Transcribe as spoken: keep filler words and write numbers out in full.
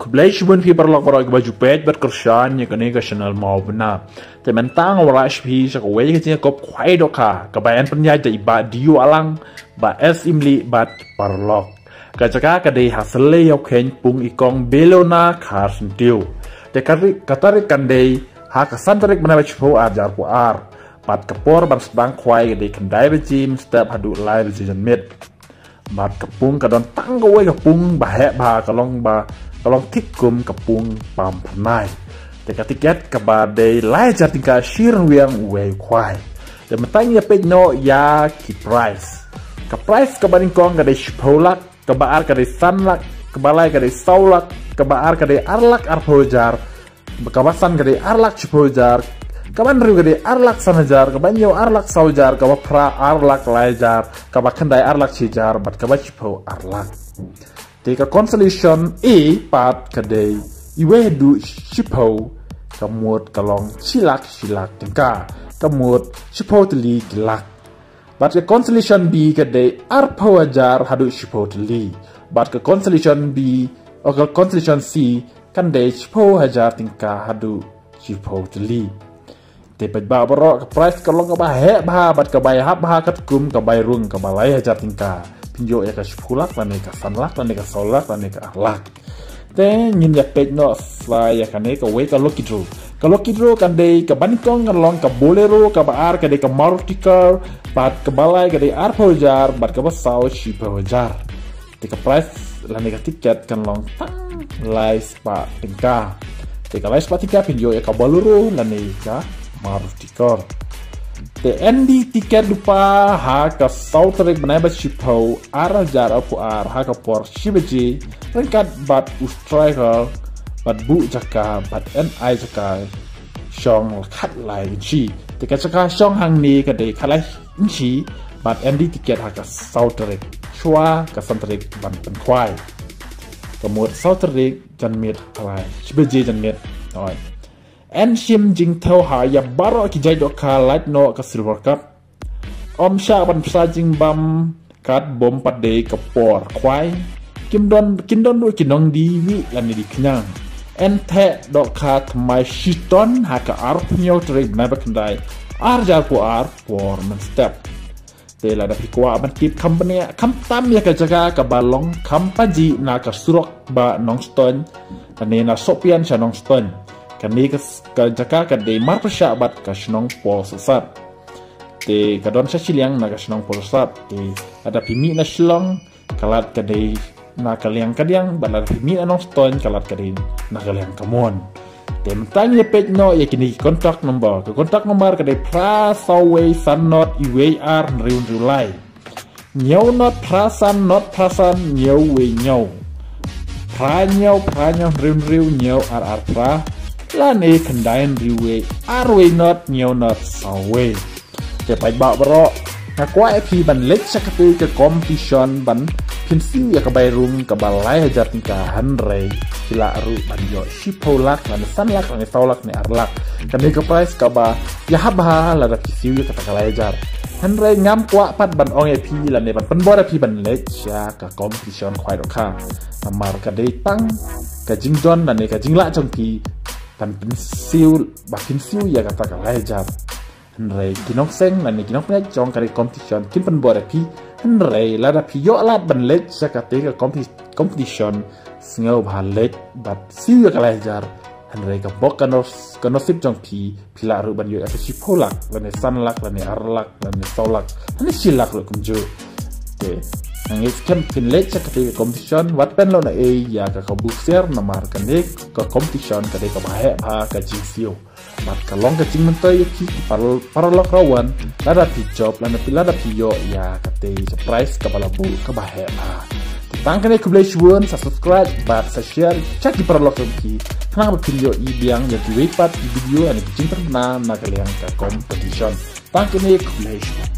Khublei shibun phi paralok baroh kiba ju peit bad kyrshan ïa kane ka channel Mawbynna. Te mynta nga wanrah sha phi sha kawei ka jingïakob khwai dohkha kaba yn pynïaid da i Bah Dio Alang, Bah S Imli bad paralok. Ka jaka ka dei ha Sallei Ïawkheiñ, Pung i Kong Belona, Kharsyntiew. Te ka ri-, ka tarik kan dei ha ka san tarik bnai ba shiphew, ar hajar arphew ar. Bad ka por ban sdang khwai ka dei khyndai baje mynstep haduh lai baje janmiet. Bad ka pung ka don tang kawei ka pung ba heh bha, ka long ba, ka long thik kum ka pung pam phyrnai. Te ka tiket kaba dei lai hajar tyngka shi ryngwiang uwei u khwai. Te mynta ngin ïa peit noh ïa ki prize. Ka prize kaba nyngkong ka dei shiphew lak, kaba ar ka dei san lak, kaba lai ka dei saw lak, kaba ar ka dei ar lak arphew hajar, kaba san ka dei ar lak shiphew hajar, kaba hynriew ka dei ar lak san hajar, kaba hynñiew ar lak saw hajar, kaba phra ar lak lai hajar, kaba khyndai ar lak shi hajar, bad kaba shiphew ar lak. Te ka consolation A pat ka dei iwei haduh shiphew, ka mut ka long shi lak shi lak tyngka, ka mut shiphew tylli ki lak. Bad ka consolation B ka dei arphew hajar haduh shiphew tylli. Bad ka consolation B, o ka consolation C, kan dei shiphew hajar tyngka haduh shiphew tylli. Te paidbah baroh, ka prize ka long kaba heh bha bad kaba ïahap bha katkum ka bai rung kaba lai hajar tyngka. Phin ïoh ïa ka shiphew lak lane ka san lak lane ka saw lak lane ka ar lak. Te ngin ïa peit noh sa ïa kane kawei ka lucky draw. Ka lucky draw kan dei, kaba nyngkong kan long ka Bolero, kaba ar ka dei ka Maruti car, bad kaba lai ka dei arphew hajar, bad kaba saw shiphew hajar. Te ka prize lane ka tiket kan long tang lai spah tyngka. Te ka lai spah tyngka phin ïoh ïa ka Bolero lane ka Maruti car. Te yn die tiket lypa ha ka saw tarik bnai ba shiphew, ar hajar arphew ar, ha ka por shi baje, ryngkat bad u striker, bad buh jaka, bad yn ai jaka shong khatlai inshi. Te ka jaka shong hangne ka dei khatlai inshi, bad yn die tiket ha ka saw tarik, shuwa ka san tarik ban pynkhwai. Ka mut saw tarik janmiet, khatlai shi baje janmiet. Oi. Yn shim jingthaw ha ïa baroh ki jait dohkha, lait noh ka Silver Cup. Ym shah ban pynshah jingbam kat bym pat dei ka por khwai. Kim don, kin don ruh ki nongdie wih lane die khñiang. Yn theh dohkha thymmai shitom ha ka arphew hynñiew tarik bnai ba khyndai, ar hajar arphew ar, por mynstep. Te lada phi kwah ban tip kham bniah, kham tam ïa ka jaka kaba long kham pajih na ka surok ba Nongstoiñ, lane na Sohpian sha Nongstoiñ. Kane ka s-, ka jaka ka dei marpyrshah bad ka shnong Pawlsahsat. Te ka don sha shiliang na ka shnong Pawlsahsat. Te lada phi mih na Shillong, ka lad ka dei na ka liang kadiang, bad lada phi mih na Nongstoiñ ka lad ka dei na ka liang kamon. Te mynta ngin ïa peit noh ïa kine ki contact number. Ka contact number ka dei phra saw wei san not iwei ar hynriew hynriew lai. Hynñiew not phra san not phra san hynñiew wei hynñiew. Phra hynñiew phra hynñiew hynriew hynriew hynñiew ar ar phra. Lane khyndai hynriew wei ar wei not hynñiew not saw wei. Te paidbah baroh, nga kwah ïa phi ban leit sha kata ka competition ban pynsiew ïa ka bai rung kaba lai hajar tyngka, hynrei phi lah ruh ban ïoh shiphew lak lane san lak lane saw lak ne ar lak. Kane ka prize kaba ïahap bha lada phi siew ïa kata ka lai hajar. Hynrei ngam kwah pat ban ong ïa phi lane ban pynbor ïa phi ban leit sha ka competition khwai dohkha. Namar ka dei tang ka jingdon lane ka jinglah jong phi ban pynsiew, ba pynsiew ïa kata ka lai hajar. Hynrei ki nongseng lane ki nongpynïaid jong kane ka competition kin pynbor ïa phi. Hynrei lada phi ïoh lad ban leit sha kata ka competi-, competition, sngewbha leit bad siew ïa ka lai hajar. Hynrei ka bok ka nos-, ka nosip jong phi, phi lah ruh ban ïoh ïa ka shiphew lak lane san lak lane ar lak lane saw lak lane shi lak ruh kumjuh. Te nga ngeit skhem phin leit sha kata ka competition, wat pynlut na ei ïa ka kabu ksiar namar kane ka competition ka dei kaba heh bha ka jingsiew. Bad ka long ka jingmyntoi ïa phi ki par-, paralok rawan, lada phi jop lane phi, lada phi ïoh ïa kata ka prize kaba la buh kaba heh bha. Tang kane, khublei shibun, sa subscribe bad sa share sha ki paralok jong phi, khnang ba phin ïohi biang ïa kiwei pat ki video lane ki jingpynbna na ka liang ka competition. Tang kane, khublei shibun.